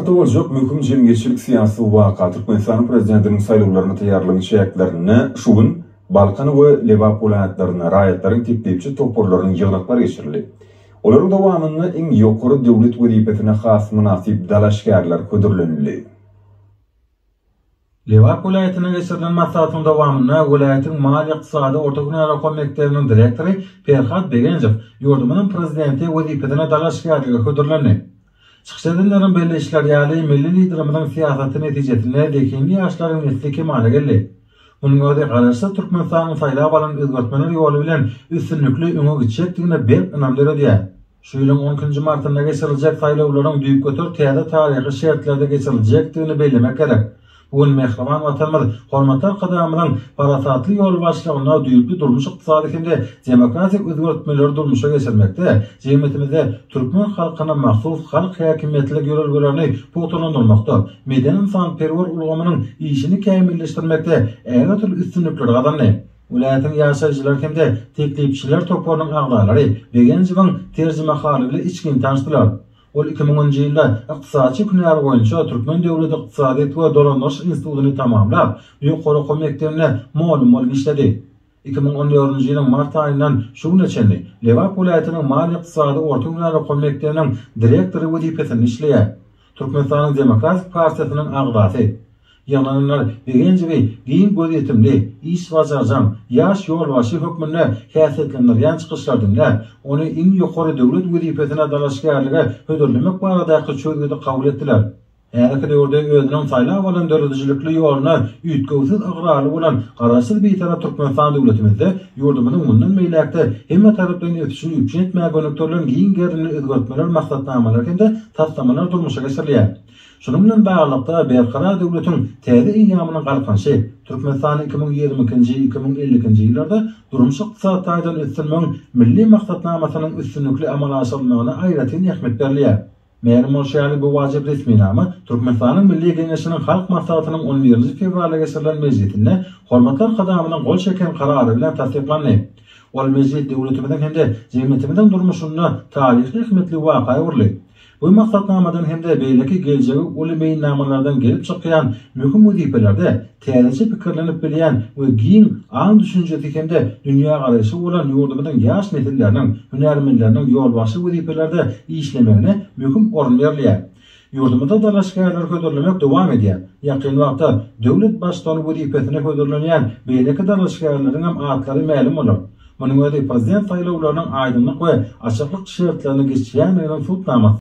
Martda boljak möhüm jemgyýetçilik-syýasy waka, Türkmenistanyň Prezidentiniň saýlawlaryna taýýarlygyň çäklerinde şu gün Balkan we Lebap welaýatlarynda raýatlaryň teklipçi toparlarynyň ýygnaklary geçirildi. Olaryň dowamynda iň ýokary döwlet wezipesine has mynasyp dalaşgärler hödürlenildi. Lebap welaýatynda geçirilen maslahatyň dowamynda welaýatyň Maliýe-ykdysady orta hünär okuw mekdebiniň direktory Perhat Begenjow ýurdumyzyň Prezidenti wezipesine dalaşgärlige hödürlendi. Çykyş edenleriň belleýişleri ýaly, milli Liderimiziň syýasaty netijesinde zehinli ýaşlaryň nesli kemala geldi. Munuň özi Garaşsyz Türkmenistanyň saýlap alan özgertmeler ýoly bilen üstünlikli öňe gitjekdigine berk ynam döredýär. Şu ýylyň on ikinji martynda geçiriljek saýlawlaryň düýpgöter täze taryhy şertlerde geçiriljekdigini bellemek gerek. Bu gün mähriban Watanymyz hormatly Arkadagymyzyň parasatly ýolbaşçylygynda düýpli durmuş-ykdysady hem-de demokratik özgertmeleri durmuşa geçirmekde, jemgyýetimizde türkmen halkyna mahsus halk häkimiýetlilik ýörelgelerini pugtalandyrmakda, medeni-ynsanperwer ulgamynyň işini kämilleşdirmekde ägirt uly üstünlikleri gazandy. Welaýatyň ýaşaýjylary hem-de teklipçiler toparynyň agzalary Begenjowyň terjimehaly bilen içgin tanyşdylar. Ol 2000-nji ýylda ykdysatçy hünäri boýunça Türkmen döwlet ykdysadyýet we dolandyryş institutyny tamamlap, ýokary okuw mekdebinde mugallym bolup işledi. 2014-nji ýylyň mart aýyndan şu güne çenli Lebap welaýatynyň maliýe-ykdysady orta hünär okuw mekdebiniň direktory wezipesinde işleýär. Türkmenistanyň Demokratik partiýasynyň agzasy. Ýygnananlar Begenjowy giň gözýetimli, işbaşarjaň, ýaş ýolbaşçy hökmünde häsiýetlendirýän çykyşlary diňläp, ony iň ýokary döwlet wezipesine dalaşgärlige hödürlemek baradaky çözgüdi kabul etdiler. Häzirki döwürde özüniň saýlap alan döredijilikli ýoluna üýtgewsiz ygrarly bolan Garaşsyz Bitarap Türkmenistan döwletimizde ýurdumyzyň mundan beýläk-de hemmetaraplaýyn ösüşini üpjün etmäge gönükdirilen giň gerimli özgertmeler maksatnamalary hem-de taslamalar durmuşa geçirilýär. Şunuň bilen baglylykda, Berkarar döwletiň täze eýýamynyň Galkynyşy, Türkmenistany 2022-nji, 2052-nji ýyllarda durmuş-ykdysady taýdan ösdürmegiň Milli maksatnamasynyň üstünlikli amala aşyrylmagyna aýratyn ähmiýet berilýär. Mälim bolşy ýaly, bu wajyp resminama Türkmenistanyň Milli Geňeşiniň Halk Maslahatynyň on birinji fewralda geçirilen mejlisinde hormatly Arkadagymyzyň gol çeken Karary bilen tassyklandy. Ol mejlis döwletimiziň hem-de jemgyýetimiziň durmuşynda taryhy ähmiýetli waka öwrüldi. Bu maksatnamadan hem-de beýleki geljegi uly meýilnamalardan gelip çykýan möhüm wezipelerde täzeçe pikirlenip bilýän we giň aň-düşünjesi hem-de dünýägaraýşy bolan ýurdumyzyň ýaş nesilleriniň, hünärmenleriniň ýolbaşçy wezipelerde işlemegine möhüm orun berilýär. Ýurdumyzda dalaşgärleri hödürlemek dowam edýär. Ýakyn wagtda döwlet Baştutany wezipesine hödürlenýän beýleki dalaşgärleriňem atlary mälim bolar. Munuň özi Prezident saýlawlarynyň aýdyňlyk we açyklyk şertlerinde geçýändiginiň subutnamasydyr.